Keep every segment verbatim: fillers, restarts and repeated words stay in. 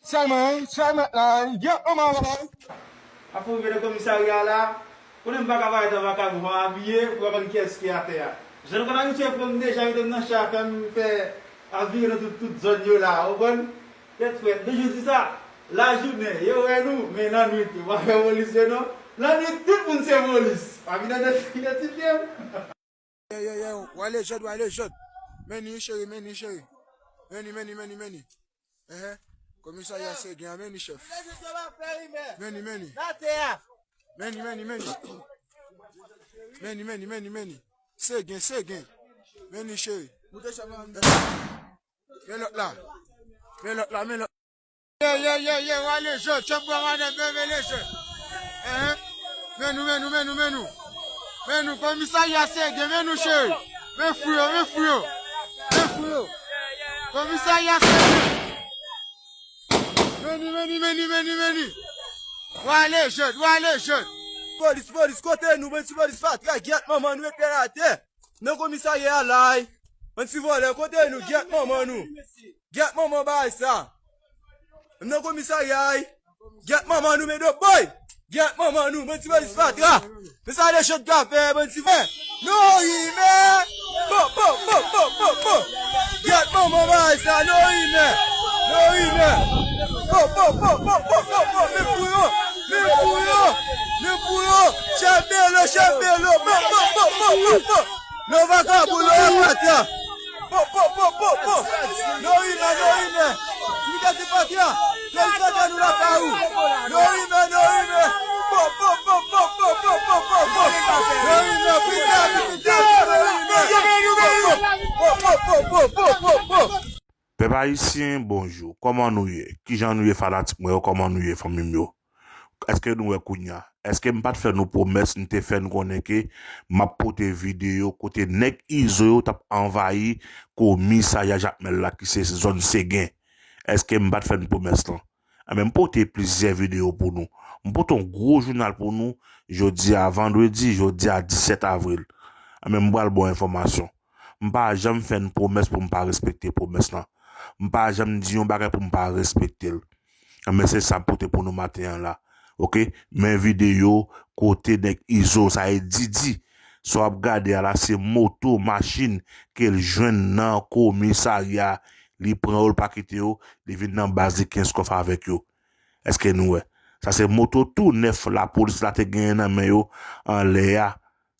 Sèlman, sèlman la, gen yon manman. Ap fè rive nan komisarya a la, konnen m pa ka parèt an vakabon, m abiye, pou w konn kiyès ki atè a. Jan nou konn abitye fè m deja, mete m nan cha, fè m fè ap vire nan tout, tout zòn yo la, w konprann? Tèt frèt, men jodi sa, lajounen, yo wè nou, men lannwit, yo pa fè polis yo non. Lannwit, tout moun se polis. Pa vin identifye m. Yo, yo, yo, Wa Lejand, Wa Lejand. Men ni, cheri, men ni, cheri. Men ni, men ni, men ni, men ni. Ehe. Komisarya Segen, men ni, chèf. Men ni, men ni. Men ni, men ni, men ni. Men ni, men ni, men ni, men ni. Segen, Segen. Men ni, cheri. Men lòt la. Men lòt la, men lòt. Ye, ye, ye, ye, Wa Lejand, tchòp bwa madan bebe Lejand. Ehe. Men nou, men nou, men nou, men nou. Men nou, komisarya Segen, men nou cheri. Men fou yo, men fou yo. Men fou yo. Komisarya Segen. Men ni, men ni, men ni, men ni, men ni. Wa Lejand, Wa Lejand. Polis, polis, kote nou, bandi polis fatra, gyèt manman nou mete atè. Nan komisarya a la, bandi vòlè, kote nou, gyèt manman nou. Gyèt manman bagay sa. Nan komisarya a, gyèt manman nou, men do boy. Gyèt manman nou, bandi polis fatra. Men sa Lejand ka fè, bandi vòlè. Nou rimè. Bo, bo, bo, bo, bo, bo. Gyèt manman bagay sa, nou rimè. Nou rimè. Bo, bo, bo, bo, bo, bo, bo. Men pou yo. Men pou yo. Men pou yo. Chèf Belo, chèf Belo. Bo, bo, bo, bo, bo, bo. Nou vakabon, nou vakabon. Po, po, po, po, po. Nou rimè, nou rimè. Trinite se patya. Fèy sante nou lakay ou. Nou rimè, nou rimè. Po, po, po, po, po, po, po, po, po. Nou rimè, pita, pita, nou rimè. Po, po, po, po, po, po, po. Pèp ayisyen, bonjou. Kòman nou ye? Kijan nou ye, fanatik mwen yo? Kòman nou ye, fanmi m yo? Èske nou wè kounye a? Èske m pa t fè nou pwomès, m te fè n konnen ke m ap pote videyo kote nèg Izo yo t ap anvayi komisarya Jakmèl la ki se zòn Segen? Èske m pa t fè n pwomès lan? Enben, m pote plizyè videyo pou nou. M pote yon gwo jounal pou nou jodi a vandredi, jodi a disèt avril. Enben, m pral ba w enfòmasyon. M pa janm fè n pwomès pou m pa respekte pwomès lan. M pa janm di yon bagay pou m pa respekte l. Enben, se sa m pote pou nou maten an la. Oke? Men videyo kote nèg Izo, sa e Didi. Sa w ap gade a la, se moto, machin ke l jwenn nan komisarya. Li pran yo, l pa kite yo, li vin nan baz li kenz kòf avèk yo. Èske nou wè? Sa se moto tou nèf lapolis la te genyen nan men yo anlè a,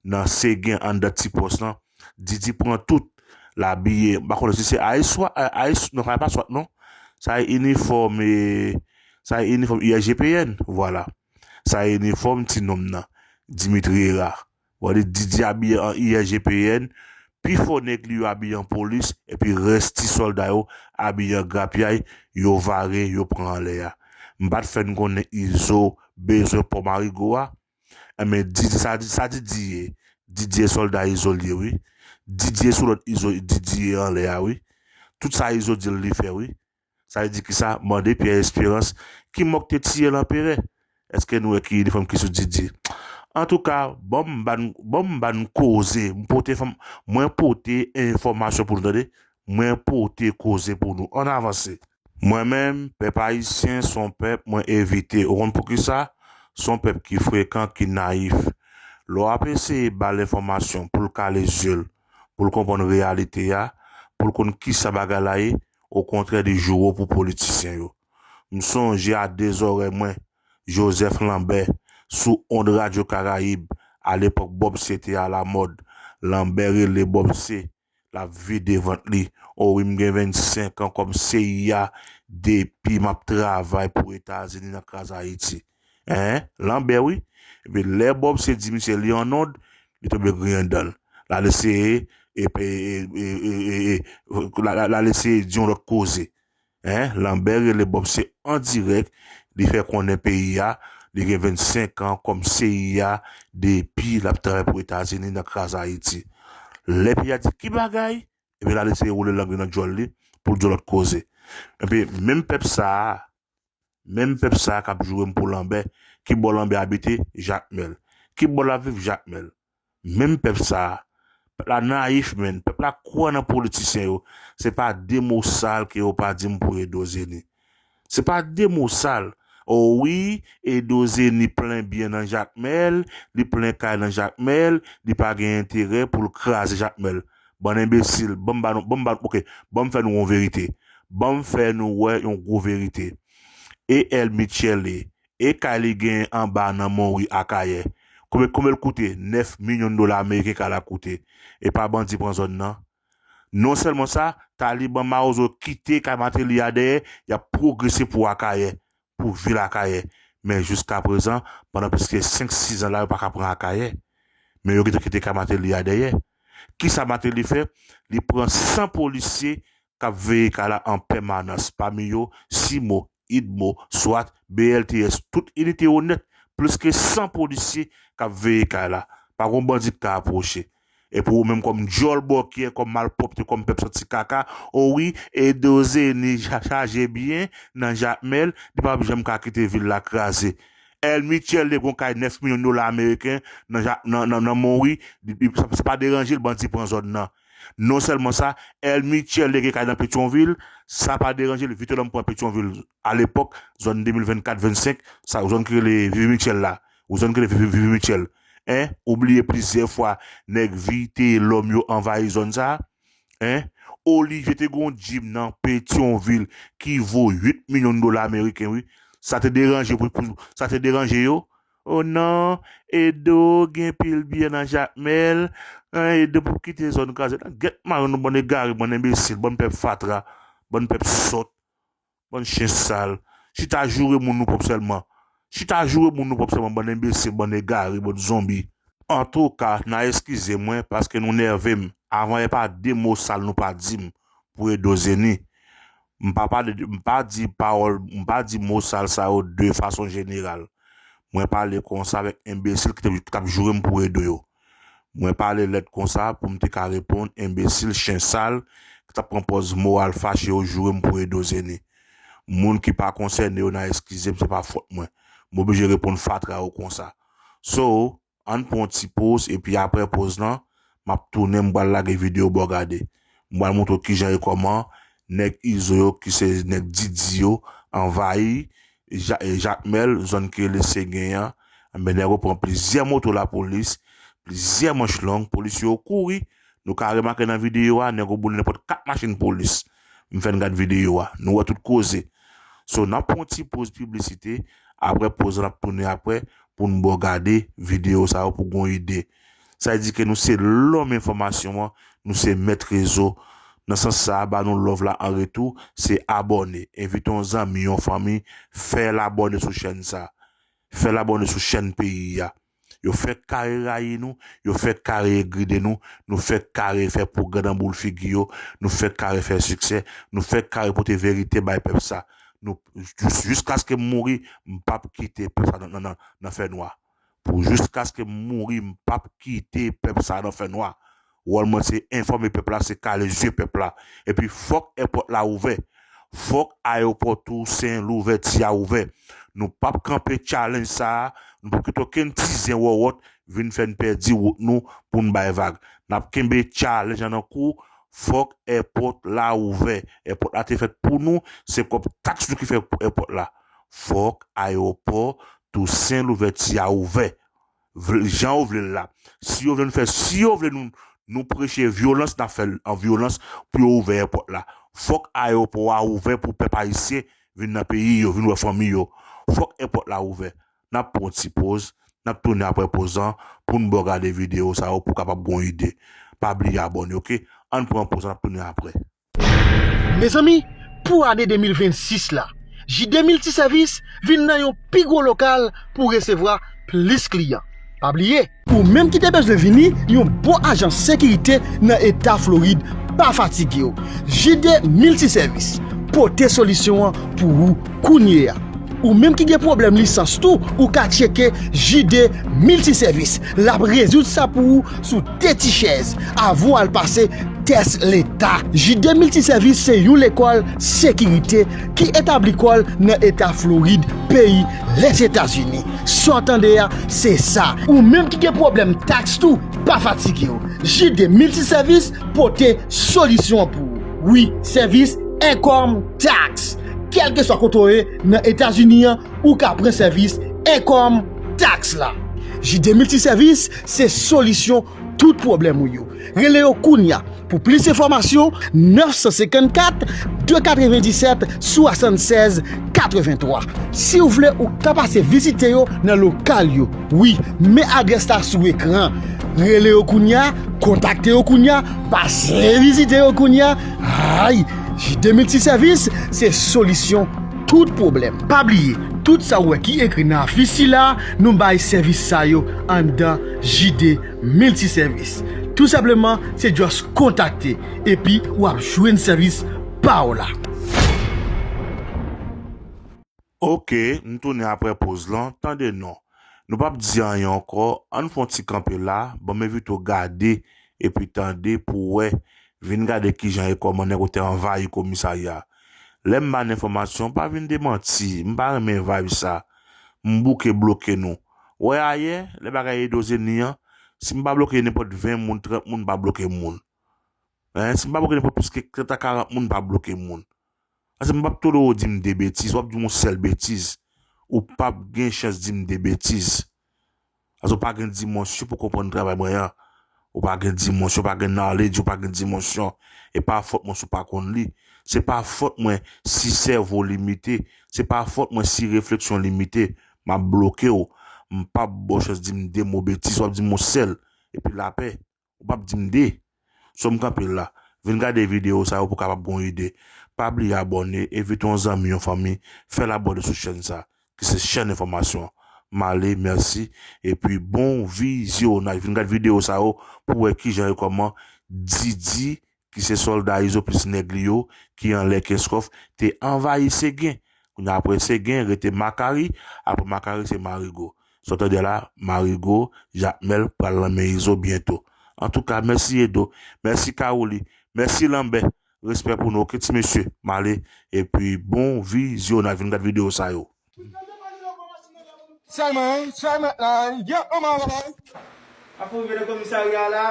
nan Segen anndan ti pòs lan. Didi pran tout. L abiye, m pa konnen si se Ice Wa-, eh, Ice, non, sa e pa swat, non. Sa e inifòm, eh, sa e inifòm I R G P N, vwala. Sa e inifòm ti nonm nan, Dimitri Hera. Wè, li Didi abiye an I R G P N, pifò nèg li yo abiye an polis, epi rès ti sòlda yo abiye an grapyay, yo vare, yo pran anlè a. M pa t fè n konnen Izo bezwen pò Marigo a. Enben, Didi, sa, sa Didi ye? Didi e sòlda Izo l ye, wi. Didi e sou lòd Izo, Didi ye anlè a, wi. Tout sa Izo di l, li fè, wi. Sa vle di kisa? Mande Pyè Esperans, ki mò k te tiye Lanperè? Èske nou wè ki inifòm ki sou Didi? Antouka, ban m, ban, ban m, ban n koze. M pote fanm, mwen pote enfòmasyon pou nou, tande. Mwen pote koze pou nou. Ann avanse. Mwen menm, pèp ayisyen, se yon pèp mwen evite. Ou konn poukisa? Se yon pèp ki frekan, ki nayif. Lè w ap eseye ba l enfòmasyon pou l kale zye l, pou l konprann reyalite a, pou l konn kisa bagay la ye, okontrè, li joure w pou politisyen yo. M sonje a de zòrèy mwen, Joseph Lambert, sou ond Radyo Karayib, alepòk Bob C te alamòd. Lambert rele Bob C, l ap vide vant li. O wi, m gen vennsenk an kòm C I A depi m ap travay pou Etazini nan kraz Ayiti. Hein? Lambert, wi. Epi lè Bob C di misye li an ond, li tonbe griyen dan l. L al eseye, epi, e, e, l al eseye di yon lòt koze. Hein? Lambert rele Bob C an dirèk, li fè konnen peyi a, li gen vennsenk an kòm C I A depi l ap travay pou Etazini nan kraz Ayiti. Lè peyi a di ki bagay, epi l al eseye woule lang li nan djòl li pou l di yon lòt koze. Epi menm pèp sa a, menm pèp sa a k ap joure m pou Lambert, ki bò Lambert abite? Jakmèl. Ki bò l ap viv? Jakmèl. Menm pèp sa a, pèp la nayif, menn. Pèp la kwè nan politisyen yo. Se pa de mo sal ke yo pa di m pou Edo Zeni. Se pa de mo sal. O wi, Edo Zeni plen byen nan Jakmèl, li plen kay nan Jakmèl, li pa gen enterè pou l kraze Jakmèl. Bann enbesil, ban m ba nou, ban m ba, ok, ban m fè nou yon verite. Ban m fè nou wè yon gwo verite. E El Michele, e kay li gen anba nan Monwi Akayè. Konbyen, konbyen l koute? Nèf milyon dola ameriken kay la koute. E pa bandi pran zòn nan. Non sèlman sa, Taliban Mawozo kite kay Mateli a dèyè, y ap pwogrese pou Akayè, pou vil Akayè. Men jiska prezan, pandan plis ke senk, sis an la, yo pa ka pran Akayè. Men yo gentan kite kay Mateli a dèyè. Kisa Mateli fè? Li pran san polisye k ap veye kay la an pèmanans, pami yo Simo, Idmo, swat, B L T S, tout inite yo nèt, plis ke san polisye k ap veye kay la. Pa gon bandi k ka apwoche. Epi ou menm kòm djòl bòkyè, kòm malpwòpte, kòm pèp santi kaka, o wi, Edo Zeni cha-, chaje byen nan Jakmèl, li p ap janm ka kite vil la kraze. El Michele gon kay nèf milyon dola ameriken nan Ja-, nan, nan, nan Monwi, li, li, sa, sa pa deranje l, bandi pran zòn nan. Non sèlman sa, El Michele gen kay nan Petyonvil, sa pa deranje l, Vitelhomme pran Petyonvil. Alepòk, zòn de mil vennkat vennsenk, sa, zòn ki rele Vivi Mitchell la. Ou zòn ki rele Vivi, Vivi Mitchell. Hein? Ou bliye plizyè fwa, nèg Vitelhomme yo anvayi zòn sa? Hein? Olivier te gon gym nan Petyonvil ki vo uit milyon dola ameriken, wi. Sa te deranje pou, pou, sa te deranje yo? O non, Edo gen pil byen nan Jakmèl. Hein, Edo pou kite zòn kraze. Gèt mare nou, bann egare, bann enbesil, bann pèp fatra, bann pèp sòt. Bann chen sal. Chita joure moun nou pwòp sèlman. Chita joure moun nou pwòp sèlman, bann enbesil, bann egare, bann zonbi. Antouka, n a eskize mwen paske nou nève m. Avan yè pa de mo sal nou pa di m pou Edo Zeni. M pa pale de, m pa di pawòl, m pa di mo sal sa yo de fason jeneral. Mwen pale konsa avèk enbesil ki te, k ap joure m pou Edo yo. Mwen pale lèd konsa pou m te ka reponn enbesil chen sal ki t ap pran pòz moral fache yo joure m pou Edo Zeni. Moun ki pa konsène yo n a eskize m, se pa fòt mwen. M oblije reponn fatra yo konsa. So, ann pran yon ti poz epi aprè poz lan, m ap tounen, m pral lage videyo ba w gade. M pral montre w kijan e kòman nèg Izo yo ki se nèg Didi yo anvayi Ja-, e, Jakmèl, zòn ki rele Segen an, enben, nèg yo pran plizyè moto lapolis, plizyè manch long, polisye yo kouri. Nou ka remake nan videyo a, nèg yo boule nenpòt kat machin polis. M fè n gad videyo a. Nou wè tout koze. So, n ap pran yon ti poz piblisite. Aprè poz la, n ap tounen aprè pou n ba w gade videyo sa yo pou gon ide. Sa vle di ke nou se lòm enfòmasyon an, nou se mèt rezo. Nan sans sa a, ba nou love la an retou, se abòne. Envite yon zanmi, yon fanmi, fè l abòne sou chèn sa. Fè l abòne sou chèn peyi a. Yo fèk kare rayi nou, yo fèk kare egri de nou, nou fèk kare fè pwogrè nan boul figi yo, nou fèk kare fè siksè, nou fèk kare pote verite bay pèp sa. Nou, jis-, jiskaske m mouri, m p ap kite pèp sa nan, nan, nan, nan fènwa. Pou jiskaske m mouri, m p ap kite pèp sa nan fènwa. Wòl mwen se enfòme pèp la, se kale zye pèp la. Epi fòk èpòt la ouvè. Fòk ayewopò Tousen Louvèti a ouvè. Nou p ap kanpe challenge sa a, nou p ap kite okenn ti zen wòwòt vin fè n pèdi wout nou pou n bay vag. N ap kenbe challenge lan nan kou, fòk èpòt la ouvè. Èpòt la te fèt pou nou, se kòb taks nou ki fè èpòt la. Fòk ayewopò Tousen Louvèti a ouvè. Vle, jan yo vle l la. Si yo vle nou fè, si yo vle nou, nou preche vyolans, n ap fè l an vyolans pou yo ouvè èpòt la. Fòk ayewopò a ouvè pou pèp ayisyen vin nan peyi yo, vin wè fanmi yo. Fòk èpòt la ouvè. N ap pran yon ti poz, n ap tounen aprè poz lan pou n ba w gade videyo sa yo pou w kapab gon ide. Pa bliye abòne, oke? Ann pran poz lan, n ap tounen aprè. Mezanmi, pou ane de mil vennsis la, J D Miltisèvis vin nan yon pi gwo lokal pou resevwa plis kliyan. Pa bliye, ou menm ki te bezwen vini yon bon ajan sekirite nan eta Florid, pa fatige w. J D Miltisèvis pote solisyon an pou ou kounye a. Ou menm ki gen pwoblèm lisans tou, ou ka tcheke J D Miltisèvis. L ap rezoud sa pou ou sou de ti chèz avan w al pase tès leta. J D Miltisèvis se yon lekòl sekirite ki etabli kò l nan eta Florid, peyi Lèzetazini. Sa w tande a, se sa. Ou menm ki gen pwoblèm taks tou, pa fatige w. J D Miltisèvis pote solisyon an pou ou. Wi, sèvis Income Tax. Kèlkeswa kote w ye nan Etazini an, ou ka pran sèvis Income Tax la. J D Multiservice se solisyon tout pwoblèm ou yo. Rele yo kounye a. Pou plis enfòmasyon, nèf san senkannkat, de katrevenndisèt, swasannsèz, katrevenntwa. Si w vle, ou ka pase vizite yo nan lokal yo. Wi, men adrès la sou ekran. Rele yo kounye a, kontakte yo kounye a, pase vizite yo kounye a. Ay, J D Multiservice, se solisyon tout pwoblèm. Pa bliye, tout sa w wè ki ekri nan afich sila, nou bay sèvis sa yo anndan J D Miltisèvis. Tou senpleman, se just kontakte, epi w ap jwenn sèvis pa w la. Oke, m tounen apre poz lan, tande non. Nou p ap di anyen ankò, ann fè yon ti kanpe la, ban m envite w gade, epi tande pou w wè, vin gade kijan e kòman nèg yo te anvayi komisarya a. Lè m ba n enfòmasyon, pa vin demanti, m pa renmen vibe sa. M bouke bloke nou. Wè ayè, lè bagay Edo Zeni an, si m pa bloke nenpòt ven moun, trant moun, m pa bloke moun. Hein, si m pa bloke nenpòt plis ke trant a karant moun, m pa bloke moun. Paske m p ap tolere w di m de betiz, w ap di m yon sèl betiz. Ou p ap gen chans di m de betiz. Paske w pa gen dimansyon pou konprann travay mwen an. Ou pa gen dimansyon, ou pa gen knowledge, ou pa gen dimansyon. E pa fòt mwen si w pa konn li. Se pa fòt mwen si sèvo w limite. Se pa fòt mwen si refleksyon w limite. M ap bloke w. M p ap ba w chans di m de mo betiz, w ap di m yon sèl. Epi lapè. Ou p ap di m de. So m kanpe la. Vin gade videyo sa yo pou w kapab gen yon ide. Pa bliye abòne, envite yon zanmi, yon fanmi, fè l abòne sou chèn sa, ki se chèn enfòmasyon. M ale, mèsi, epi bon vizyonaj. Vin gade videyo sa yo pou w wè kijan e kòman Didi, ki se sòlda Izo plis nèg li yo, ki anlè Kenskòf, te anvayi Segen. Kounye a apre Segen, rete Makari, apre Makari se Marigo. Sa w tande la, Marigo, Jakmèl pral nan men Izo byento. Antouka, mèsi Edo, mèsi Kawouli, mèsi Lanbè, respè pou nou, oke ti mesye, m ale, epi bon vizyonaj, vin gad videyo sa yo. Sèlman, wi, sèlman la, wi, gen anman la, wi. Apre w rive nan komisarya la,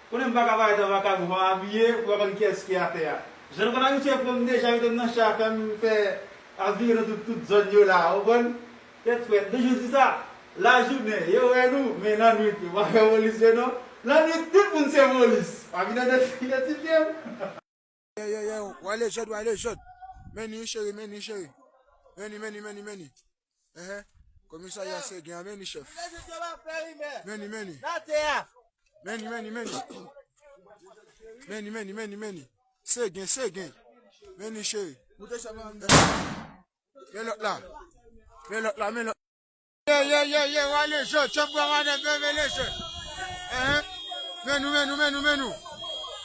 konnen m pa ka parèt an vakabon, m abiye, ou pa konn kiyès ki atè a. Jan nou konn abitye pran m deja, mete m nan cha, fè m fè, ap vire nan tout, tout zòn yo la, ou konprann? Tèt frèt, nou jis di sa, lajounen, yo wè nou, men lannwit, yo pa fè polis yo non. Lannwit, tout moun se polis. Pa vin idantifye m. Yo, yo, yo, wa lejand, wa lejand. Men ni, cheri, men ni, cheri. Men ni, men ni, men ni, men ni. Ehe. Komisarya Segen an, men ni, chèf. Men ni, men ni. Men ni, men ni, men ni. Men ni, men ni, men ni, men ni. Segen, Segen. Men ni, cheri. Men lòt la. Men lòt la, men lòt. Ye, ye, ye, ye, wa lejand, chanpwa madan bebe lejand. Ehe. Men nou, men nou, men nou, men nou.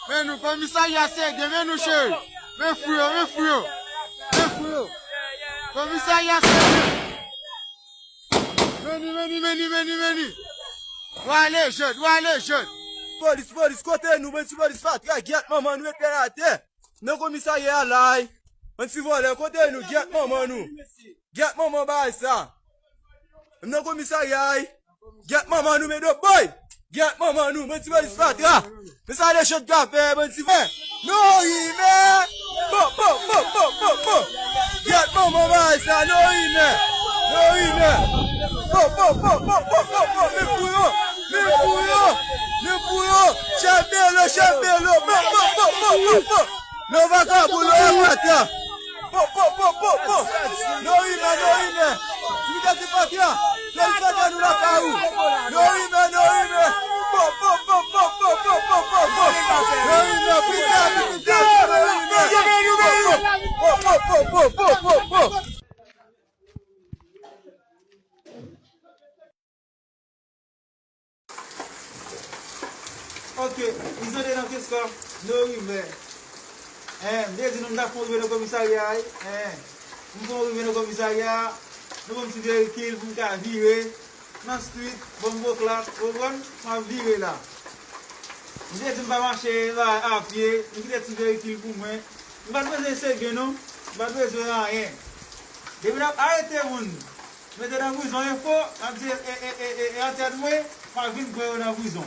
Men nou, komisarya Segen, men nou, cheri. Men fou yo, men fou yo. Men fou yo. Komisarya Segen. Men ni, men ni, men ni, men ni, men ni. Wa lejand, wa lejand. Polis, polis, kote nou, bann ti polis fatra, gyèt manman nou, mete l atè. Nan komisarya a la, bann ti vòlè, kote nou, gyèt manman nou. Gyèt manman bagay sa. M nan komisarya a, gyèt manman nou, men do boy. Gyèt manman nou, bann ti polis fatra. Men sa lejand ka fè, bann ti vè. Nou rimè. Bon, bon, bon, bon, bon, bon. Gyèt manman bagay sa, nou rimè. Nou rimè. Bon, bon, bon, bon, bon, bon, bon. Men pou yo. Men pou yo. Men pou yo. Chèf Belo, chèf Belo. Bon, bon, bon, bon, bon, bon. Lo vakabon, lo rapata. Po, po, po, po, po. No rimè, no rimè. Timika ti patya. Fèl fèt an nou lakay ou. No rimè, no rimè. Po, po, po, po. No rimè, pita, pita, no rimè. Po, po, po, po. Ok, Izo te nan Kenskòf, nou rive. Hein, m te di nou m ta fon rive nan komisarya a, wi. Hein, m fon rive nan komisarya, nou ban m ti verikil pou m ka vire nan street, ban m gwo klak, ou konprann? M ap vire la. M te di m pa mache la a pye, m kite ti verikil pou mwen. M pa t bezwen sege non, m pa t bezwen anyen. Depi n ap arete moun, mete nan prizon enfo, n ap di e, e, e, e, e antèt mwen, m ap vin pran yo nan prizon.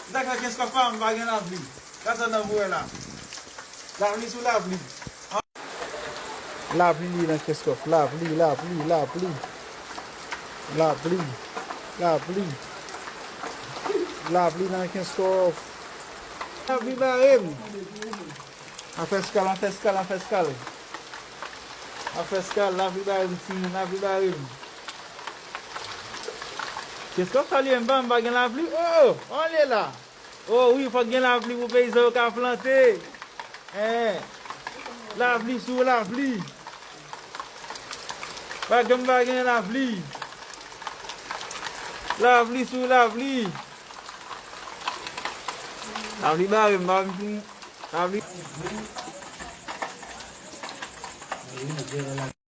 Se sa k fè Kenskòf pa m pa gen lapli. Gad sa n ap wè la. Lapli sou lapli. Lapli li nan Kenskòf. Lapli, lapli, lapli. Lapli, lapli. Lapli nan Kenskòf. Lapli bare m. An fè skal, an fè skal, an fè skal. An fè skal, lapli bare m, timoun, lapli bare m. Kenskòf, salye m, pa, m pa gen lapli. Oh, oh, ale la. Oh wi, fòk gen lapli pou peyizan yo ka plante. Eh, lapli sou lapli. Pa janm pa gen lapli. Lapli sou lapli. Lapli bare m, pa vin fin. Lapli.